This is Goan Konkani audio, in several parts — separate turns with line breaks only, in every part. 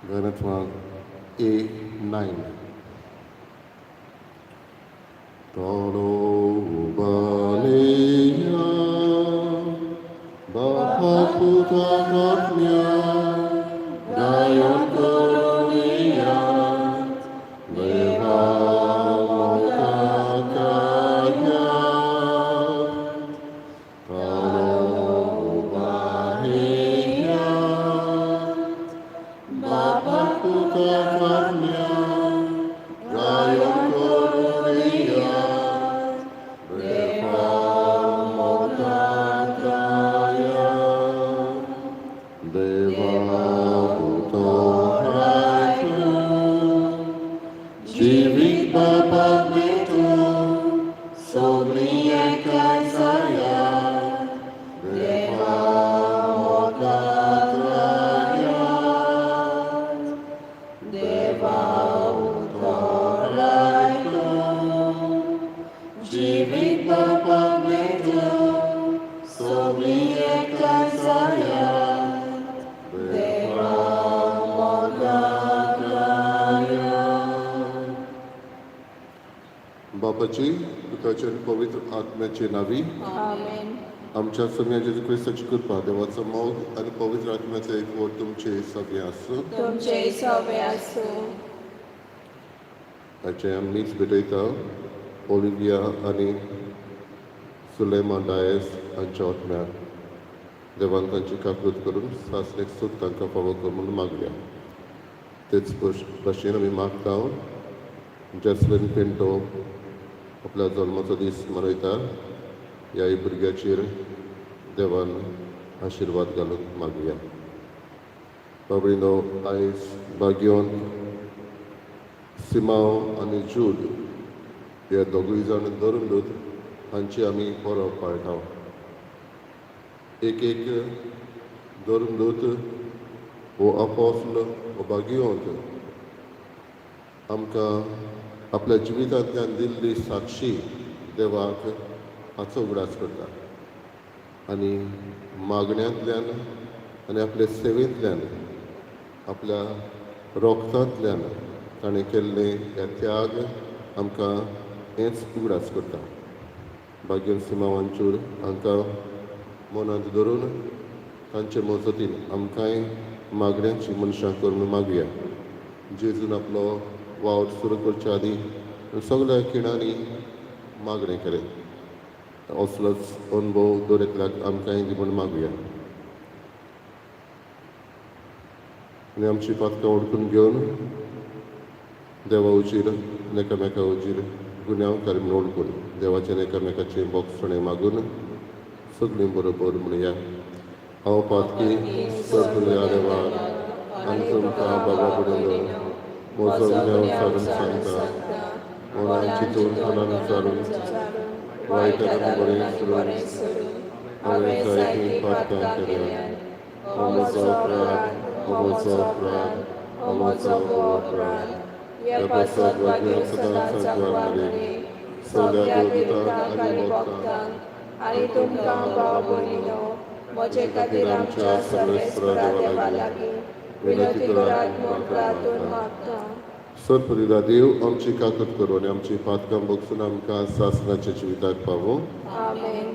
गायनात्माक A9. Tolobaleya Bahaputakatnya Gayon Koronia Deva Motakaya Tolobaleya Bahaputakatnya Gayon Koronia Deva Motakaya Deva उतोरायतु जिवीत बापाक मेटू सगळीं एकठांय जायात देवा मोगाक देवा उतोरायतु जिवीत बापाक मेटू सगळीं एकठांय जायात देवा मोगाक. बापाची, पुताची आनी पवित्र आत्म्याचे नावी.
आमेन.
आमच्या सोम्या जेजू क्रिस्ताची कृपा, देवाचो मोग आनी पवित्र आत्म्याचो एकवट तुमचे सगळे आसूं.
तुमचे सवे आसूं.
ताचे आमीच भेटयता ओलिविया आनी सुलेमा डायस हांच्या आत्म्याक. देवान तांची काकूत करून सासणेक सूख तांकां फावो कर म्हणून मागया. तेच भशेन आमी मागता, जॅसलिन पिंटो आपल्या जल्माचो दीस मनयता. ह्या भुरग्याचेर देवान आशिर्वाद घालून मागया. बाबडीनो, आयज भाग्योन सिमांव आनी जूद हे दोगूय जाण धर्मदूत हांची आमी परब पाळटा. एक एक धर्मदूत वो आपोस्ल वो भाग्यवंत आमकां आपल्या जिवितांतल्यान दिल्ली साक्षी देवाक हाचो उगडास करता आनी मागण्यांतल्यान आनी आपले सेवेंतल्यान, आपल्या रोगतांतल्यान ताणें केल्ले हे त्याग आमकां हेंच उगडास करता. भाग्यन सिमांव आनी हांकां मनांत धरून तांचे मजतीन आमकांय मागण्यांची मनशां करून मागया. जेजून आपलो वावर सुरू करच्या आदीं सगळ्या खिणांनी मागणें केलें. असलोच अणभव दर एकल्याक आमकांय दी म्हूण मागुया. आनी आमची पातकां ओडकून घेवन देवा हुजीर, एकामेका हुजीर गुन्यांवकारी म्हूण ओळखून, देवाचें, एकामेकाचें बोगसणें मागून सगळीं बरोबर म्हणया: हांव पातकी सर्तुल्या देवा आनी तुमकां बाबा भयणीनो म्हजो गुन्यांव विचारून सांगता. मनान चिंतून, मनान विचारून, वायट आनी बरें सोडून हांवें जायतीं पातकां केल्यात. हो म्हजो अपराध, हो म्हजो अपराध, हो म्हजो भोव अपराध.
ह्या पासत भाग्य सदांच सांकवार मरे, सगळ्या देवतांक आनी भक्तांक आनी तुमकां भाव भयणीनो म्हजे खातीर आमच्या सर्वेस्परा देवा लागीं विनंती करात म्हूण प्रार्थून मागता.
सरपदिदा देव आमची काकत करूं आनी आमची पातकां बगसून आमकां सासणाच्या जिविताक पावूं.
आमेन.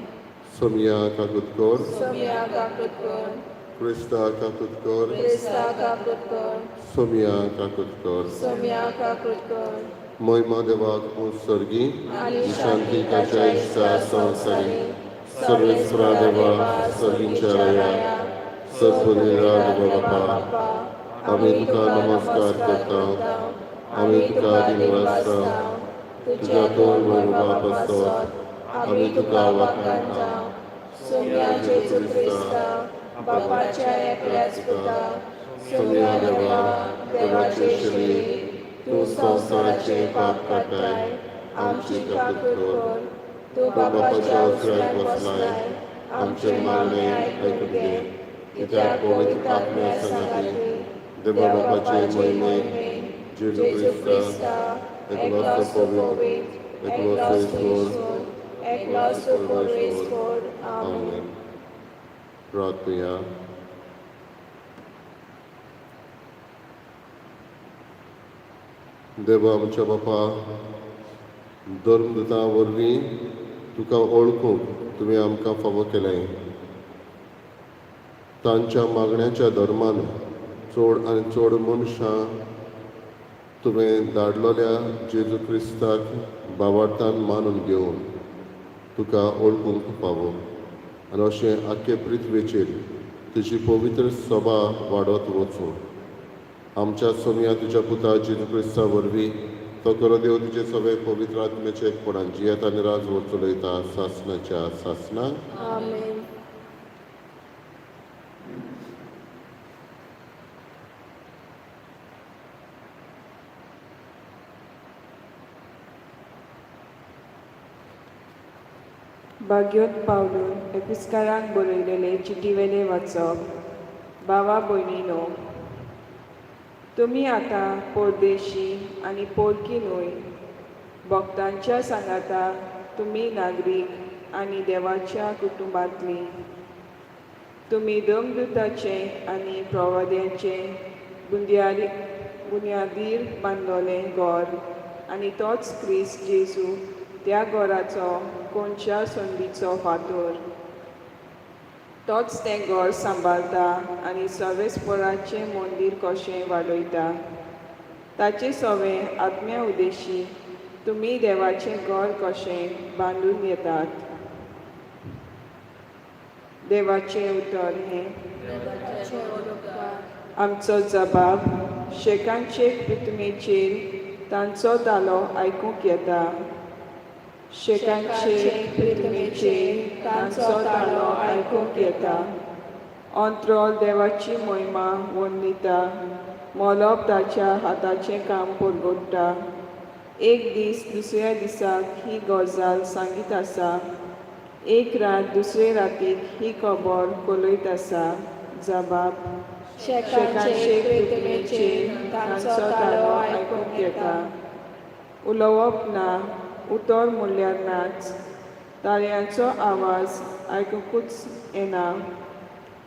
सोमया काकूत कर.
सोमया काकूत कर.
क्रिस्ता काकूत कर.
क्रिस्ता काकूत कर.
सोमया काकूत कर.
सोमया काकूत कर.
महिमा देवाक उत्सर्गी
आनी
शांती ताच्या इश्टा संवसारी. सर्वेस्परा देवा, सर्गींच्या राया, सद्बुद्धीरा देवा बापा, आमी तुका नमस्कार करता. आमी तुका दिनवासता. तुज्या तोंड बाप पासत आमी तुका वाखाणता.
सोमया जेजू क्रिस्ता, बापाच्या एकल्याच पुता, सोमया देवा, देवाचे शरीर, तूं संवसाराचे पाप काडटाय, आमची काकूत कर. तूं बापाच्या उजव्याक बसलाय, आमचें मागणें आयकून घे.
कित्याक पवित्र आत्म्या सांगाती देवा बापाचे महिमेन जेजू क्रिस्ता एकलोच पवित्र, एकलोच ईश्वर,
एकलोच परमेश्वर. आमेन.
आमेन. प्रार्थया. देवा आमच्या बापा, धर्मदूता वरवीं तुका वळखूंक तुवें आमकां फावो केलें. तांच्या मागण्याच्या धर्मान चड आनी चड मनशां तुवें धाडलेल्या जेजू क्रिस्ताक बावार्थान मानून घेवन तुका वळखूंक फावो आनी अशें आख्खे पृथ्वेचेर तुजी पवित्र सभा वाडत वचूं. आमच्या सोमया तुज्या पुता जेजू क्रिस्ता वरवीं तो खरो देव तुजे सगळे पवित्र आत्म्याचे एकपणान जियेता आनी राजवट चलयता सासनाच्या सासना.
आमेन.
भाग्योत पावलून एपिस्कारांक बरयलेले चिटीवेलें वाचप. भावा भयणीनो, तुमी आतां परदेशी आनी पोरकी न्हय, भक्तांच्या सांगाता तुमी नागरीक आनी देवाच्या कुटुंबांतली. तुमी दमदुताचे आनी प्रवाद्यांचे बुन्यादीर बांदलोलें घर आनी तोच क्रिस्त जेजू त्या घराचो कोनशा संदीचो फातोर. तोच तें घर सांबाळता आनी सर्वेस्पराचें मंदीर कशें वाडयता. ताचे सवें आत्म्या उदेशी तुमी देवाचें घर कशें बांदून येतात. देवाचें उतर हें. आमचो जबाब शेकांचे पृथ्वीचेर तांचो तालो आयकूंक येता. शेकांचे पृथ्वीचेर तांचो तालो आयकूंक येता. अंत्रोल देवाची मोहिमा वंदिता, मोलोब ताच्या हाताचें काम परगट्टा. एक दीस दुसऱ्या दिसाक ही गजाल सांगीत आसा, एक रात दुसरे रातीक ही खबर कळयत आसा. जबाब
शेकांचे पृथ्वीचेर तांचो ताळो आयकूंक येता.
उलोवप ना, उतर म्हणल्यार नाच, ताळयांचो आवाज आयकुंकूच येना,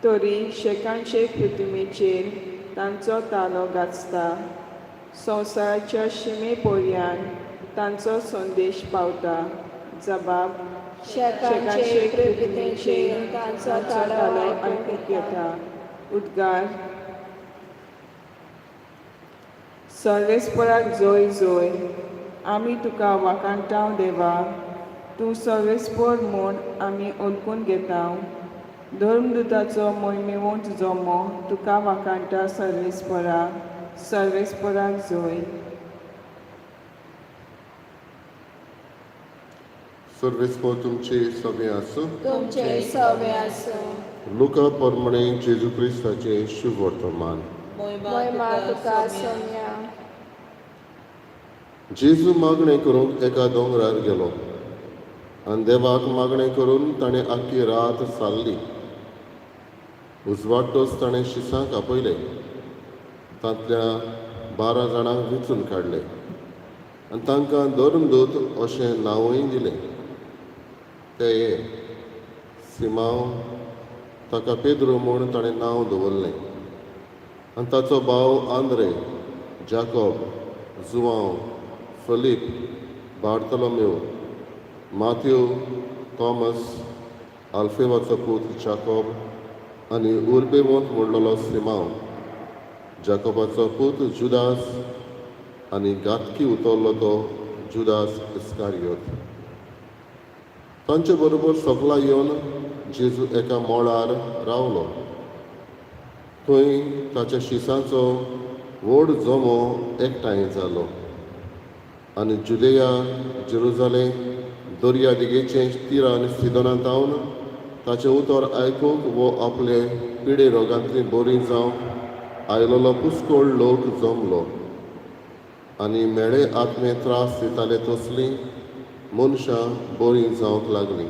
तरी शेकांचे पृथ्वीचेर तांचो तालो गाजता. संवसाराच्या शिमे पर्यान तांचो संदेश पावता. जबाब
शेकांचे पृथ्वीचेर तांचो ताळो आयकूंक येता.
उद्गार. सर्वेस्पराक जोय जोय, आमी तुका वाखाणटाव देवा, तूं सर्वेस्पर म्हूण आमी वळखून घेताव. धर्मदुताचो मोहिमेवंत जमो तुका वाखाणटा सर्वेस्परा. सर्वेस्पराक जोय.
सर्वेस्पर तुमचे सगळे आसूं.
तुमचे सवे आसूं.
लुका प्रमाणे जेजू क्रिस्ताचें शुभवर्तमान.
मोहिमा तुका सोम्या.
जेजू मागणें करूंक एका दोंगरार गेलो आनी देवाक मागणें करून ताणें आख्खी रात सारली. उजवाडटोच ताणें शिसांक आपयले, तांतल्या 12 जाणांक विंचून काडले आनी तांकां धर्मदूत अशें नांवूय दिलें. ते हे सिमांव, ताका पेद्रू म्हूण ताणें नांव दवरलें, आनी ताचो भाव आंद्रे, जाकोब, जुवांव, फिलीप, बार्तलोमेव, माथ्यू, थॉमस, आल्फेवाचो पूत जाकोब आनी उर्बेवंत म्हणलेलो सिमांव, जाकोबाचो पूत जुदास आनी घातकी उतरलो तो जुदास इस्कारियोत. तांचे बरोबर सगळा येवन जेजू एका मळार रावलो. थंय ताच्या शिसांचो व्हड जमो एकठांय जालो आनी जुदेया, जेरुजालेम, दर्या देगेचे तिरा आनी सिदोना तावन ताचें उतर आयकूंक वो आपले पिडे रोगांतली बरी जावंक आयलोलो पुस्कोळ लोक जमलो आनी मेळे आत्मे त्रास दिताले तसलीं मनशां बरीं जावंक लागलीं.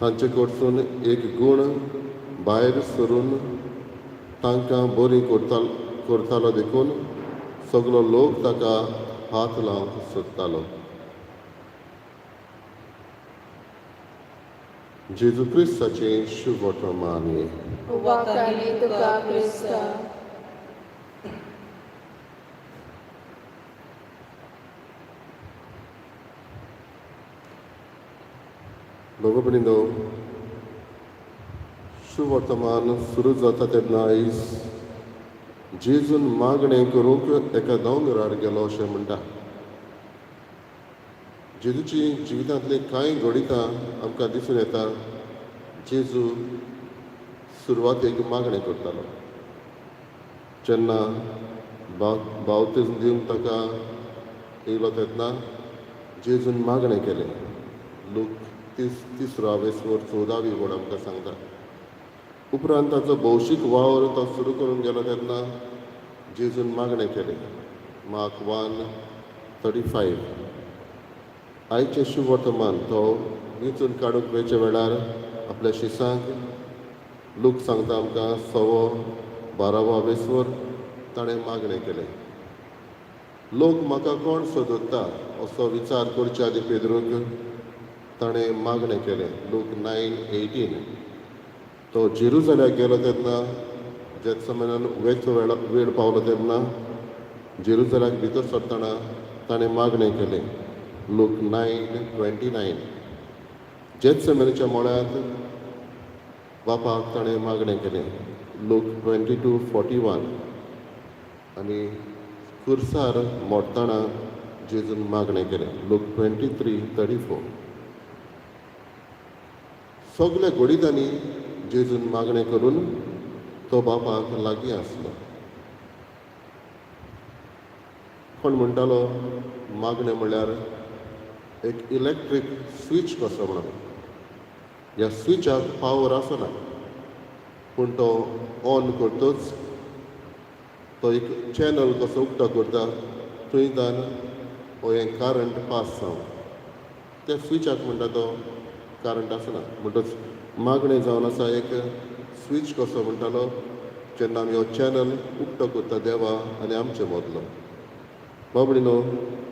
तांचे कडसून एक गूण भायर सरून तांकां बरीं करतालो देखून सगलो लोक ताका हात लावंक सोदतालो. जेजू क्रिस्ताचें शुभवर्तमान.
वाखाणी तुका क्रिस्ता.
भगवणीनो, सुवर्तमान सुरू जाता तेन्ना आयज जेजून मागणें करूंक एका दोंगरार गेलो अशें म्हणटा. जेजूची जिवितांतली कांय घडितां आमकां दिसून येता. जेजू सुरवातेक मागणें करतालो. जेन्ना बावतिज्म दिवंक ताका येयलो तेन्ना जेजून मागणें केलें. लूक तिसरो आवेसवर 14वी वळ आमकां सांगता. उपरांत ताचो भौशीक वावर तो सुरू करून गेलो तेन्ना जेजून मागणें केलें. मार्क 1:35. आयचें शुभवर्तमान तो वेंचून काडूंक वेच्या वेळार आपल्या शिसांक लूक सांगता आमकां 12 आवेसवर ताणें मागणें केलें. लोक म्हाका कोण सोदता असो विचार करच्या आदी पेद्रूक ताणें मागणें केलें. लूक 9:18. तो जेरुजाल्याक गेलो तेन्ना जेत्समनान वेचो वेळ पावलो तेन्ना जेरुजाल्याक भितर सरतना ताणें मागणें केलें. लूक 9:29. जेत्समनाच्या मळ्यांत बापाक ताणें मागणें केलें. लूक 22:41. आनी कुर्सार मोडटना जेजून मागणें केलें. लूक 23:34. सगल्या घडितांनी जेजून मागणें करून तो बापाक लागीं आसलो. कोण म्हणटालो मागणें म्हणल्यार एक इलेक्ट्रीक स्विच कसो म्हणून. ह्या स्विचाक पावर आसना, पूण तो ऑन करतच तो एक चॅनल कसो उक्तो करता, थंयच्यान हो हें करंट पास जावन त्या स्विचाक म्हणटा तो करंट आसना. म्हणटच मागणें जावन आसा एक स्विच कसो म्हणटालो, जेन्ना आमी हो चॅनल उक्तो करता देवा आनी आमचे मदलो. बाबडीनो,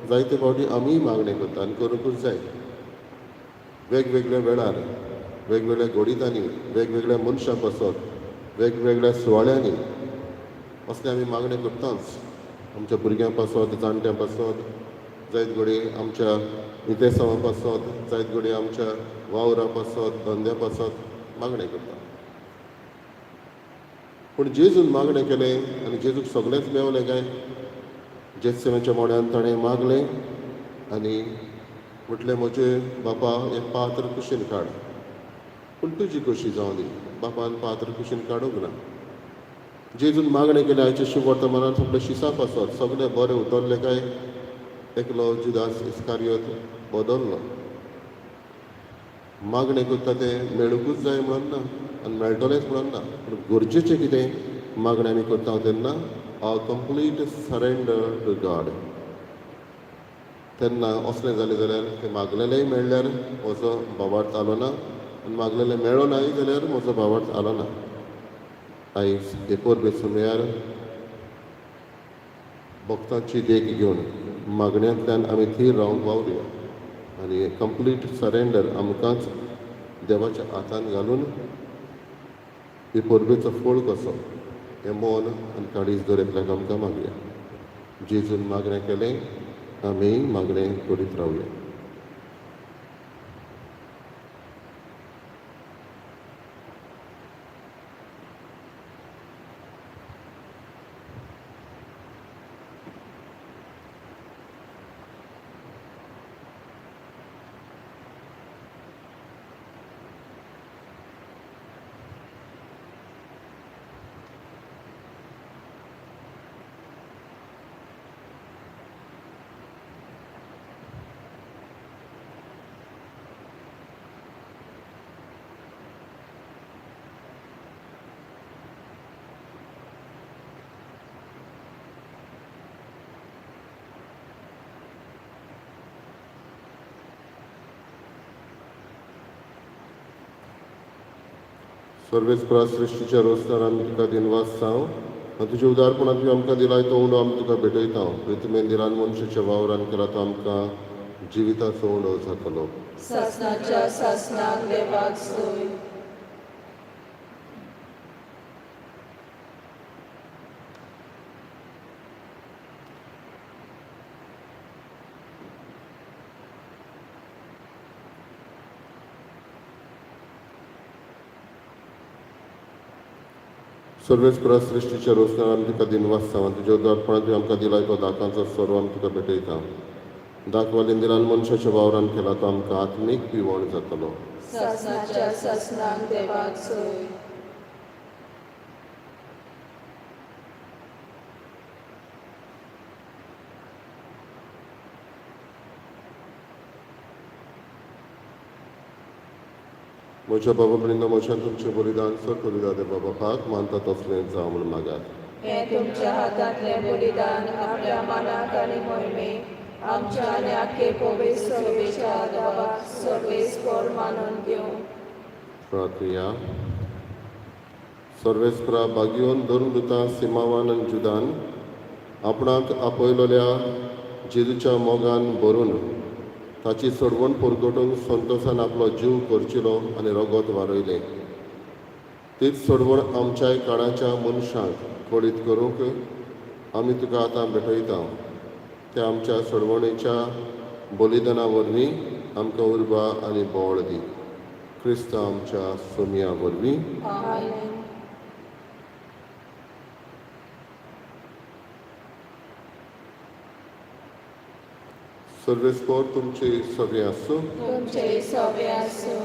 जायते फावटी आमीय मागणें करता आनी करूंकूच जाय. वेगवेगळ्या वेळार, वेगवेगळ्या घडितांनी, वेगवेगळ्या मनशां पासत, वेगवेगळ्या सुवाळ्यांनी असलें आमी मागणें करताच. आमच्या भुरग्यां पासत, जाणट्यां पासत, जायत घडये आमच्या इतेसांवा पासत, जायत घडये आमच्या वावरा पासत, धंद्या पासत मागणें करता. पूण जेजून मागणें केलें आनी जेजूक सगळेंच मेवलें काय? जेत्समनाच्या मोड्यान ताणें मागलें आनी म्हटलें, म्हजे बापा हें पात्र कुशीन काड, पूण तुजी खोशी जावं दी. बापान पात्र कुशीन काडूंक ना. जेजून मागणें केलें आयच्या शुभवर्तमानान आपल्या शिसा पासत सगळें बरें उतरलें काय एकलो जुदास इस्कारियोत बदल्लो. मागणें करता तें मेळुंकूच जाय म्हणून ना आनी मेळटलेंच म्हणून ना, पूण गरजेचें कितें मागणें आमी करता तेन्ना our complete surrender to God. तेन्ना असलें जालें जाल्यार तें मागलेलेंय मेळ्ळ्यार म्हजो भावार्थ आलो ना, आनी मागलेलें मेळ्ळो नाय जाल्यार म्हजो भावार्थ आलो ना. आयज हे परबे सुमयार भक्तांची देख घेवन मागण्यांतल्यान आमी थीर रावंक वावरुया आनी कंप्लीट सरेंडर आमकांच देवाच्या हातान घालून ही परबेचो फळ कसो हें मन आनी काळीज दर एकल्याक आमकां मागया. जेजून मागणें केलें, आमी मागणें करीत रावया. सर्वेस्परा सृश्टीच्या रोजदार आमी तुका दिनवास जावं आनी तुज्या उदारपणान तुवें आमकां दिलाय तो उंडो आमी तुका भेटयता. प्रितमेन दिलान मनशाच्या वावरान केला तो आमकां जिविताचो उंडो जातलो.
सासनाच्या सासनाक देवाक सोय.
सर्वेस्परा सृश्टीच्या रोसणार आमी तुका दिनवासता आनी तुज्या उदारपणान तुवें आमकां दिला तो दाकांचो सोरो आमी तुका भेटयता. दाखवालीन दिलान मनशाच्या वावरान केला तो आमकां आत्मीक पिवण जातलो.
सासणाच्या सासणाक देवाक सोय.
म्हज्या बाबा भयणींनो, म्हज्यान तुमचें बलिदान सर बलिदान देवा बापाक मानता तसलें जावं म्हूण मागात.
हें तुमच्या हातांतलें बलिदान आपल्या मनाक आनी मोहिमेक आमच्या आनी आख्खे पवित्र सभेच्या देवाक सर्वेस्पर मानून घेवं.
प्रार्थुया. सर्वेस्परा बागयोन धर्मदुता सिमावान आनी जुदान आपणाक आपयलोल्या जेजूच्या मोगान भरून ताची सोडवण परगटूंक संतोसान आपलो जीव खर्चिलो आनी रगत वारयलें. तीच सोडवण आमच्याय काळाच्या मनशांक कळीत करूंक आमी तुका आतां भेटयता. त्या आमच्या सोडवणेच्या बलिदाना वरवीं आमकां उर्बा आनी बळ दी. क्रिस्त आमच्या सोमया वरवीं.
आमेन.
सर्वेस्पर तुमचे सगळे आसूं.
तुमचे सवे आसूं.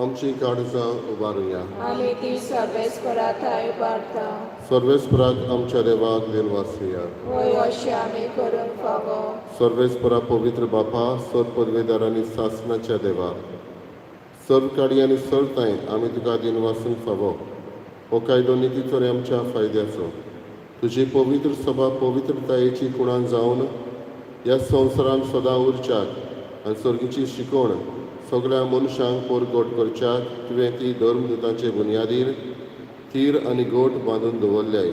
आमची काळजां उबारुया.
आमी ती सर्वेस्परा थांय उबारता.
सर्वेस्पराक आमच्या देवाक दिनवासुया.
वय अशें आमी करूंक फावो.
सर्वेस्परा पवित्र बापा, सर पदवेदार आनी सासणाच्या देवा, सर्व काडी आनी सर्व आमी तुका दिनवासूंक फावो. हो कायदो नितीचो आनी आमच्या फायद्याचो. तुजी पवित्र सभा पवित्रतायेची कुणान जावन ह्या संवसारांत सदां उरच्याक आनी सर्गीची शिकवण सगळ्या मनशांक परगट करच्याक तुवें ती धर्मदुतांचे बुन्यादीर थीर आनी गोट बांदून दवरल्याय.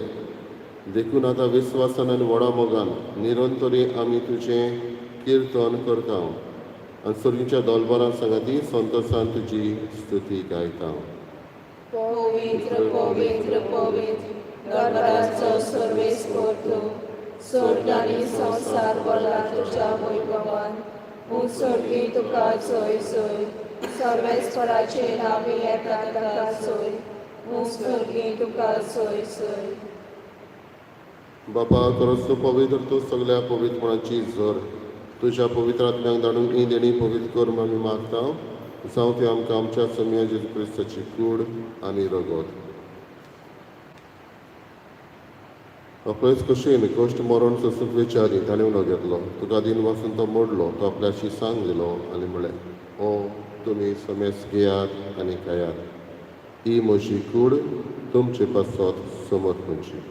देखून आतां विस्वासान आनी व्हडा मोगान निरंतरी आमी तुजें किर्तन करता आनी सर्गीच्या दोलबरां सांगाती संतोसान तुजी स्तुती गायता.
पवित्र पवित्र पवित्र दरबाराचो सर्वेस्पर तूं, स्वर्ग आनी संवसार भरला तुज्या वैभवान. उत्सर्गी तुका जय जय. सर्वेस्पराचे नांवी येता ताका जय. उत्सर्गी तुका जय जय.
बापा, खरोच तूं पवित्र, तूं सगळ्या पवित्रपणाची झर. तुज्या पवित्र आत्म्याक धाडून ही देणी पवित्र कर म्हूण आमी मागता. जावं ती आमकां आमच्या सोमया जेजू क्रिस्ताची कूड आनी रगत. आपलेच कशेन कश्ट मरण सोंसूंक विचारी ताणें उलो घेतलो. तुका दिन वासून तो मोडलो. तो आपल्याशी सांग दिलो आनी म्हणलें, ओ तुमी समेस घेयात आनी खायात. ही म्हजी कूड तुमचे पासत समर्पणची.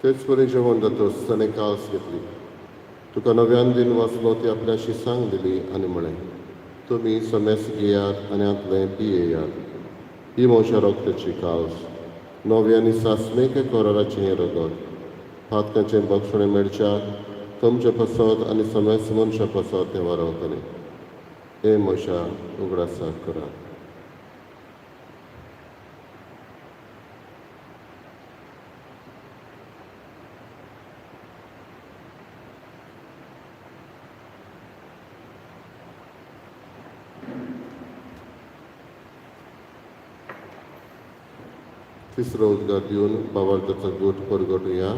तेच परी जेवण जातच ताणें कास घेतली. तुका नव्यान दिन वाचलो. ती आपल्याशी सांग दिली आनी म्हळें, तुमी समेस घेयात आनी हांतलें पियेयात. ही म्हज्या रक्ताची कास, नवी आनी सासमेक कराराचें हें रगत. पातकांचें बक्षणें मेळच्याक तुमचे पासत आनी समेस मनशां पासत तें वारवतलें. हें म्हज्या उगडासाक करात. तिसरो उद्गार दिवन बाबार्थाचो गूट परगटुया.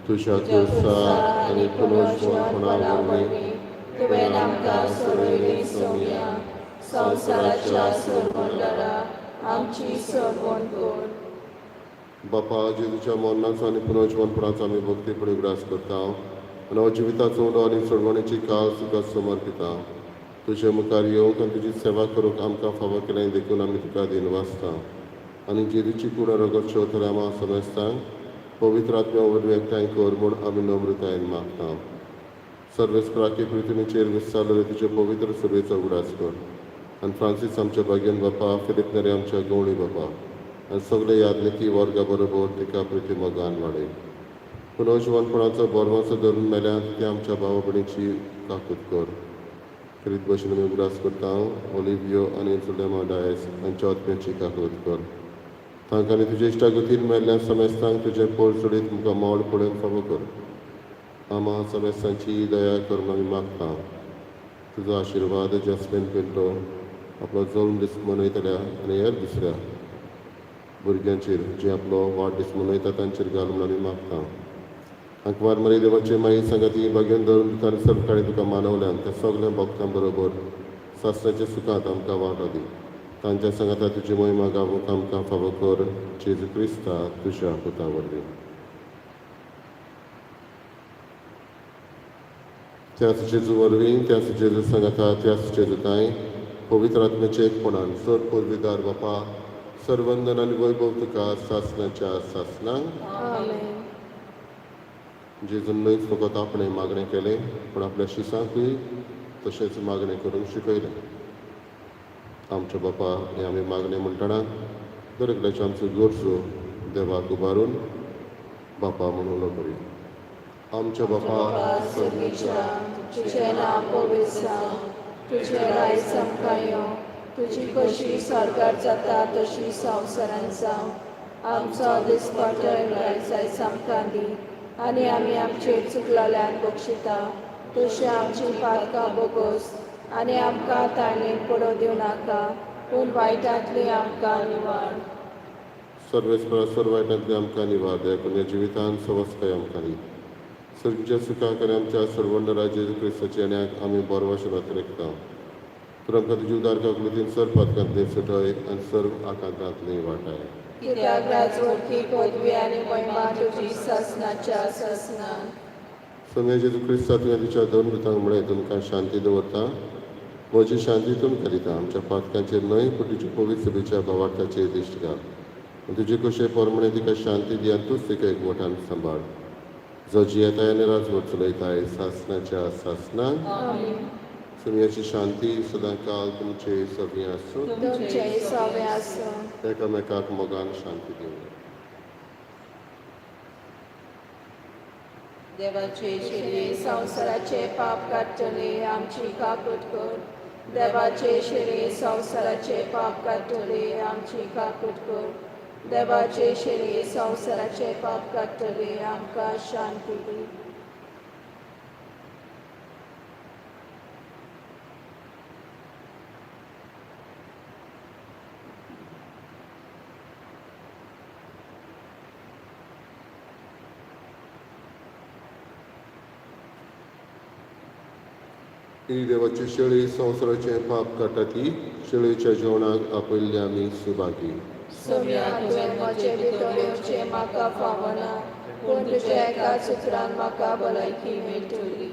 तुज्या कुर्सा आनी पुनर्जिवनपणा वरवीं
तुवें आमकां सोडयली सोमया. संवसाराच्या सोडवणदारा आमची सोडवण कर.
बापा, जेजूच्या मरणाचो आनी पुनर्जिवनपणाचो आमी भक्तीपणी उगडास करता आनी हो जिविताचो उंडो आनी सोडवणेची काळ तुका समर्पिता. तुजे मुखार येवंक आनी तुजी सेवा करूंक आमकां फावो केलें देखून आमी तुका दिनवासता. आनी जेजूची कूड रगत शेवतल्या आमा समेस्तांक पवित्र आत्म्या वरवीं एकठांय कर म्हूण आमी नम्रतायेन मागता. सर्वेस्पराके पृथ्वीचेर विस्तारलेले तुजे पवित्र सभेचो उगडास कर आनी फ्रांसीस आमच्या भाग्यन बापा, फिलीप नेरी आमच्या गवळी बापा आनी सगळे यादनिकी वर्गा बरोबर तिका प्रिती मोगान वाडय. पुनर्जिवनपणाचो बोरवाचो धरून मेल्यात ते आमच्या भाव भयणीची काकूत कर. खेरीत भशेन आमी उगडास करता ओलिवियो आनी जुलेमा डायस हांच्या आत्म्याची काकूत कर. तांकां आनी तुज्या इश्टागतीन मेल्ल्या समेस्तांक तुजें पोर सोडीत तुमकां मोड पळोवंक फावो कर. आमा समेस्तांची दया कर म्हूण आमी मागता. तुजो आशिर्वाद जॅस्मीन पिंटो आपलो जल्म दीस मनयतल्या आनी हेर दुसऱ्या भुरग्यांचेर जे आपलो वाडदीस मनयता तांचेर घाल म्हूण आमी मागता. आंकवार मरी देवाचे माई सांगाती भाग्यान धरून तुका सर्व तुका मानवल्यान त्या सगल्या भक्तां बरोबर सासणाच्या सुखांत आमकां वांटो दी. तांच्या सांगाता तुजी महिमा गावूंक आमकां फावो कर, जेजू क्रिस्ता तुज्या पुता वरवीं. त्याच जेजू वरवीं, त्याच जेजू सांगाता, त्याच जेजू तांय पवित्र आत्म्याचे एकपणान सर पुर्विदार बापा सर्वंदन आनी वैभव तुका सासणाच्या सासणाक.
आमेन.
जेजून न्हयच फकत आपणें मागणें केलें पूण आपल्या शिसांकूय तशेंच मागणें करूंक शिकयलें. आमच्या बापा हें आमी मागणें म्हणटना दर एकल्याच्यो आमच्यो गरजो देवाक उबारून बापा म्हूण उलो करुया. आमच्या बापा
सर्गीच्या, तुजें नांव पवित्र जावं, तुजें राज आमकां येवं, तुजी कशी स्वर्गार जाता तशी संवसारांत जावं. आमचो दिसपट्टो रायस आयज आमकां दी आनी आमी आमचेर चुकलेल्यान बक्षिता तशी आमची पातकां बोगोस आनी आमकां ताणें पडोवं दिवं नाका, पूण वायटांतली आमकां निवार.
सर्वेस्परा सर्व वायटांतली आमकां निवार. देखून ह्या जिवितान सवस्काय आमकां दी. सर्गीच्या सुखाक आनी आमच्या सर्वंडरा जेजू क्रिस्ताच्या येण्याक आमी बरवाशिरात रेखता. तर आमकां तुजी उदार काकुळतीन सर्व पातकांतली सुटय आनी सर्व आकांतांतली वाटाय.
कित्याक राजवटकी पदवी आनी महिमा तुजी सासणाच्या सासणाक.
सोम्या जेजू क्रिस्ता तुवें तुज्या दोन दुतांक म्हळें, तुमकां शांती दवरता, म्हजी शांती तुमकां दिता. आमच्या पातकांचेर न्हय पूण तुज्या पवित्र सभेच्या भावार्थाचेर दिश्ट घाल आनी तुजे कशे प्रमाणे तिका शांती दी आनी तूंच तिका एकवटान सांबाळ, जो जियेताय आनी राजवट चलयताय सासणाच्या सासणाक.
आमेन.
सोम्याची शांती सदां काल तुमचे सगळीं आसूं.
तुमचें सवें आसूं.
एकामेकाक मोगान शांती दिवया.
देवाचे
शिरे संवसाराचे पाप काडटले आमची काकूट कर. देवाचे शिरे संवसाराचे पाप काडटले आमची काकूट कर. देवाचे शिरे संवसाराचे पाप काडटले आमकां शांती दी.
ही देवाची शेळी संवसाराचें पाप काडटा ती शेळीच्या जेवणाक आपयल्ली आमी सुभागी.
सोम्या, तुवें म्हजे भितर येवचें म्हाका फावना, पूण तुज्या एका सुत्रान म्हाका भलायकी मेळटली.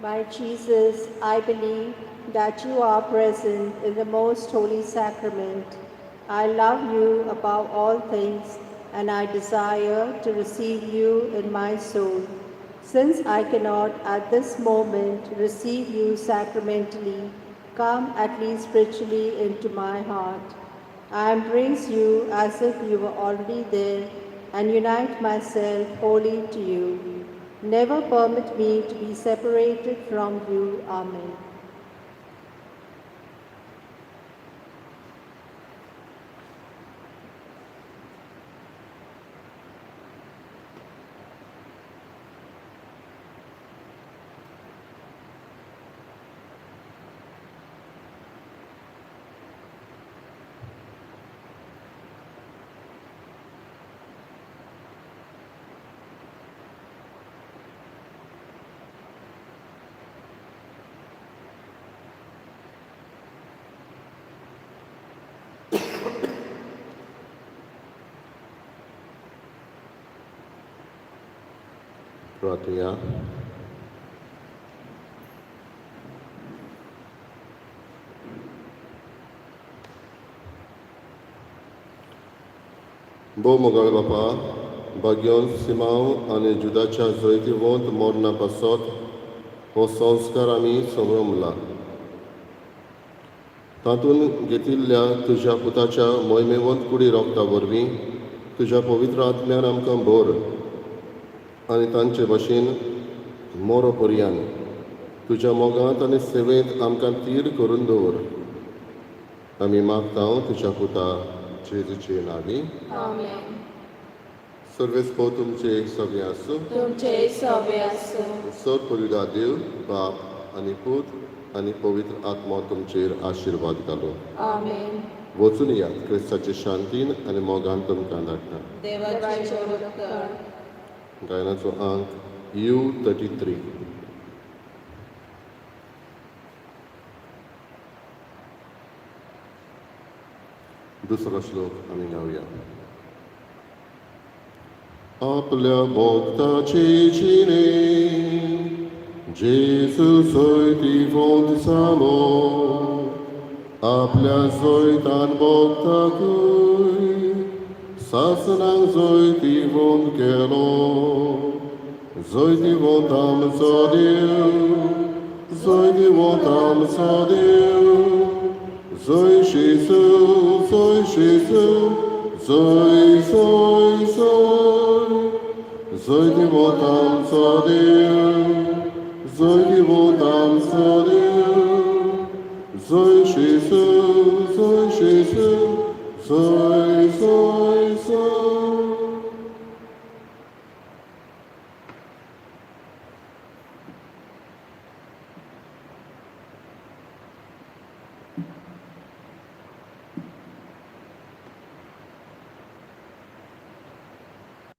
My Jesus, I believe that you are present in the most holy sacrament. I love you above all things, and I desire to receive you in my soul. Since I cannot at this moment receive you sacramentally, come at least spiritually into my heart. I embrace you as if you were already there and unite myself wholly to you. Never permit me to be separated from you. Amen.
प्रार्थया. भोव मोगाळ बापा, भाग्योन सिमांव आनी जुदाच्या जैतिवंत मरणा पासत हो संस्कार आमी संभ्रमला. तातूंत घेतिल्ल्या तुज्या पुताच्या मोहिमेवंत कुडी रोगता वरवीं तुज्या पवित्र आत्म्यान आमकां भर आनी तांचे भशेन मोरो पर्यान तुज्या मोगांत आनी सेवेंत आमकां तीर करून दवर. आमी मागता तुज्या पुता जेजूचे नांवी.
आमेन.
सर्वेस्पोर तुमचे सगळे आसूं.
तुमचे सवे आसूं.
सर पवित्र देव बाप आनी पूत आनी पवित्र आत्मो तुमचेर आशिर्वाद घालूं.
आमेन.
वचून यात, क्रिस्ताचे शांतीन आनी मोगान तुमकां धाडटा.
देवाचे उपकार.
गायनाचो आंक you 33. दुसरो श्लोक आमी गावया. आपल्या भोक्ताची जिणे जेजू जैतिवंत जालो, आपल्या जैतान भोक्ताकूय सासनाक जैतिवंत केलो. जैतिवंत आमचो देव, जैतिवंत आमचो देव, जय जेजू, जय जेजू, जय जय जय. जैतिवंत आमचो देव, जैतिवंत आमचो देव, जय जेजू, जय जेजू, जय.